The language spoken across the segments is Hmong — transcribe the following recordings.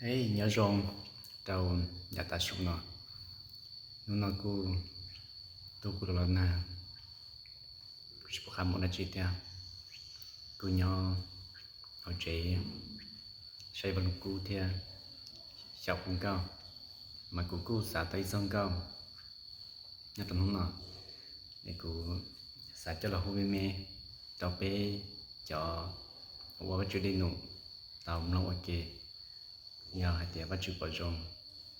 Ej, nyob zoo rau yav tav su no. Hnub no kuj tuaj kuj los los nag, kuj tsis pom qab mus dab tsi thiab. Kuj nyob hauv tsev saib vaj loog kub thiab xyaum hu nkauj, mas kuv kuj xav tau ib txoj nkauj nyob rau hnub no, es kuv xav coj los hu me me rau peb cov ua Vajtswv dej num tau mloog ua ke. Yog hais tias Vajtswv pom zoo,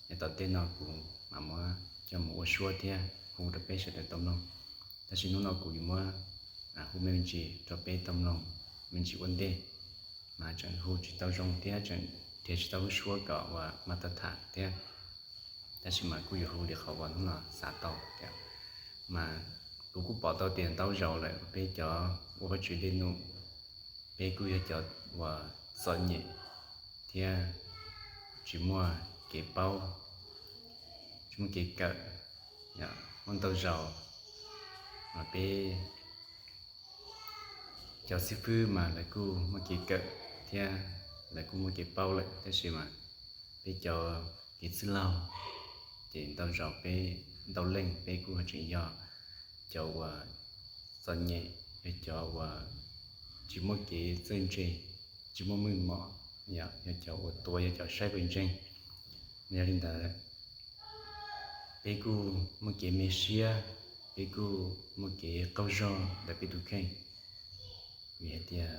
yav tom ntej no kuv mam muab coj mus ua suab thiab hu rau peb sawv daws tau mloog. Tab sis hnub no kuv yuav muab hu me me ntsis rau peb tau mloog me ntsis ua ntej, mas tseem hu tsis tau zoo thiab tseem nrhiav tsis tau lub suab kom uas mas tau tham thiab. Tab sis mas kuj yuav hu li qhov uas hnub no xav tau tias, mas kuv kuj pom tau tias ntau zaus lawm peb cov ua Vajtswv dej num, peb kuj yog cov uas txom nyem thiab tsis muaj kev paub, tsis muaj kev kawm. Muaj ntau zaus mas peb cov xib fwb mas lawv kuj muaj kev kawm thiab lawv kuj muaj kev paub lawm, tab sis mas peb cov kev txwj laug ces ntau zaus peb, ntau leej peb kuj tseem yog cov uas txom nyem, yog cov uas tsis muaj kev txawj ntse, tsis muaj meej mom, yog cov uas tuav, yog cov saib pawg ntseeg. Yog li ntawd, peb kuj muaj kev me siab, peb kuj muaj kev qaug zog ntawm peb tus kheej, vim hais tias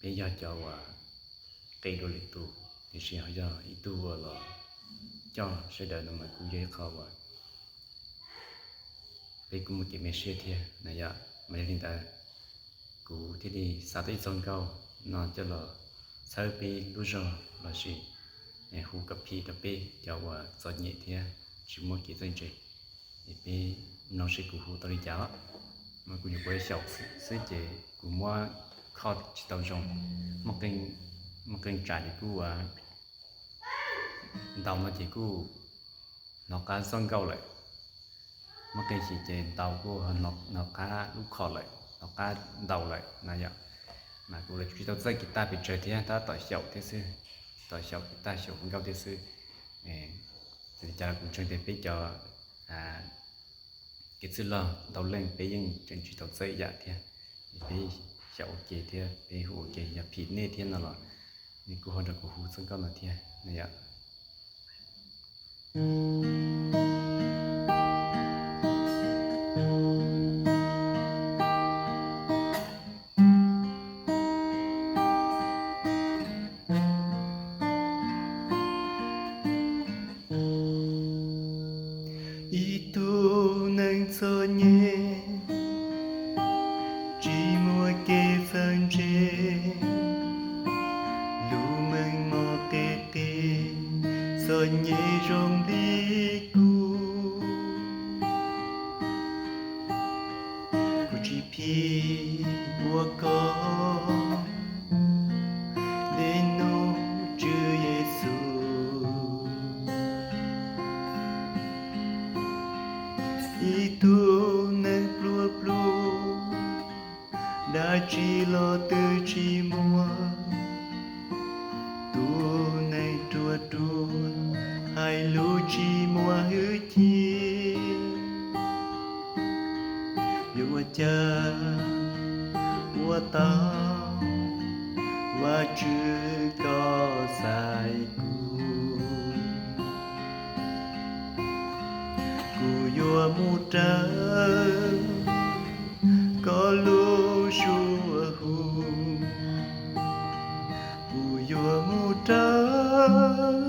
peb yog cov uas qis dua lwm tus, tiam sis ho yog ib tug uas los coj sawv daws no mas kuj yog ib qho uas peb kuj muaj kev me siab thiab na yom. Mas yog li ntawd, kuv thiaj li xav tau ib txoj nkauj no coj los txhawb peb lub zog lossis hu kom phim rau peb cov uas txom nyem thiab tsis muaj kev txawj ntse. Es peb mloog seb kuv hu tau li cas os. Mas kuv nyuam qhuav xyaum xwb ces kuv muab kho tsis tau zoo, muaj qee tsam ces kuj ua ntaus no ces kuj hnov qab txoj nkauj lawm, muaj qee xyem ces ntaus kuj hnov qab lub kho lawm, hnov qab ntaus lawm na yom. Mas kuv los tsis tau txawj kiv taj pes tsawg thiab, tab tom xyaum thiab xwb, tom xyaum kiv taj xyaum nkauj thiab xwb. Txawm li cas los kuv ntseeg tias peb cov kev txwj laug ntau leej peb yeej tseem tsis tau txawj yam thiab, peb xyaum ua ke thiab peb hu ua ke, yog phim nej thiab no los nej kuj ho nrog kuv hu txoj nkauj no thiab na yom. Ib tug neeg txom nyem, tsis muaj kev txawj ntse, lub meej mom qis qis, txom nyem zoo li kuv. Kuv tsis phim ua koj dej num Tswv Yexus. Ib tug neeg pluag pluag, dab tsi los twb tsis muaj, tus neeg ruam ruam, hais lus tsis muaj hwj chim. Yuav ua cas ua tau, Vajtswv koj xaiv kuv. Kuv yuav mus raws koj lub suab hu, kuv yuav mus raws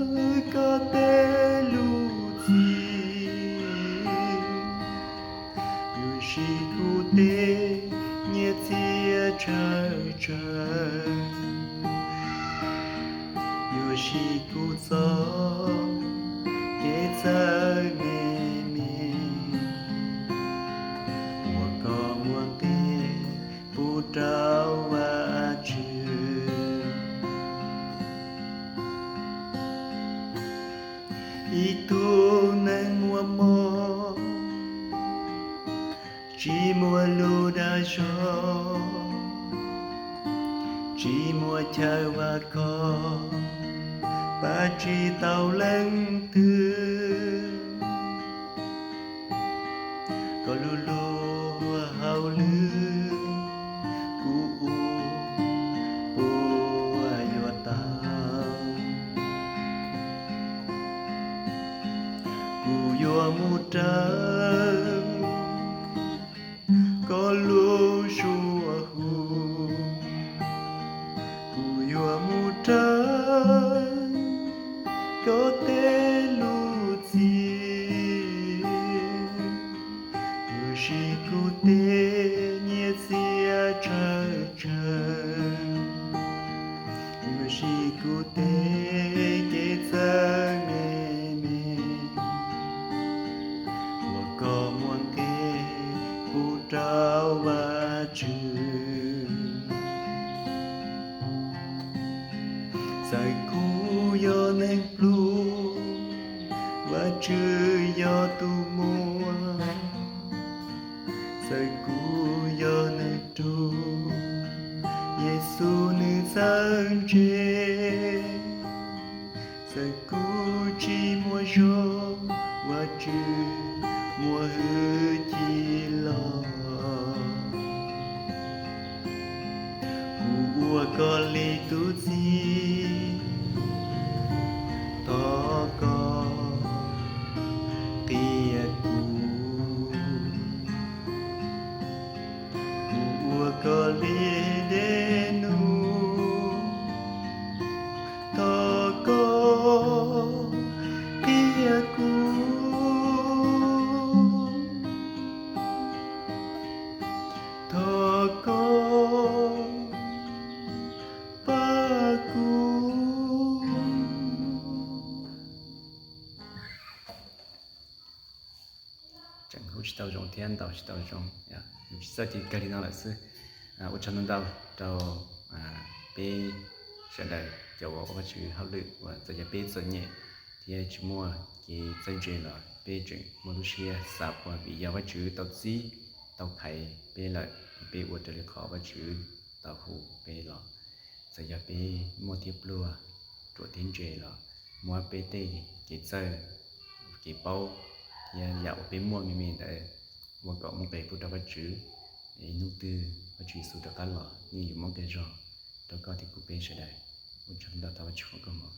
koj tej lus txib. Yuav siv kuv tej nyiaj txiag tshawj tshawj, yuav siv kuv txoj kev txawj me me, ua koj muaj nqis pub rau Vajtswv. Ib tug neeg muaj mob, tsis muaj lub dag zog, tsis muaj chaw vam khom, pab tsis tau leej twg, koj lub luag hauj lwm kuv ua puas yuav tau. Kuv yuav mus raws koj lub suab hu, kuv yuav mus raws koj tej lus txib. Yuav siv kuv tej nyiaj txiag tsawg tsawg, yuav siv kuv tej kev txawj me me, uas koj muab nqe pub rau Vajtswv. Txawm kuv yog neeg pluag, Vajtswv yog tus muab. Txawm kuv yog neeg rug, Yexus nws txawj ntse. Txawm kuv tsis muaj zog, Vajtswv muaj hwj chim los. Kuv ua koj li tub txib, thov koj qhia kuv. Kuv ua koj li dej num, thov koj qhia kuv. Thov koj pab kuv. Tseem hu tsis tau zoo thiab ntaus tsis tau zoo, tsis txawj ces kawg li no lawm xwb. Ua tsaug ntau ntau rau peb sawv daws cov uas ua Vajtswv hauj lwm uas txawm yog peb txom nyem thiab tsis muaj kev txawj ntse los peb tseem muaj lub siab xav ua vim yog Vajtswv tau txib tau qhais peb lawm, peb ua raws li qhov Vajtswv tau hu peb los. Txawm yog peb muaj thiab pluag, ruam thiab ntse los muab peb tej kev txawj, kev paub thiab yam uas peb muaj me me ntawd ua kom muaj nqe pub rau Vajtswv. Hnub twg Vajtswv Yexus rov qab los nej yuav muaj nqi zog rau koj thiab kuv peb sawv daws. Ua tsaug ntau, thov Vajtswv foom koob hmoov.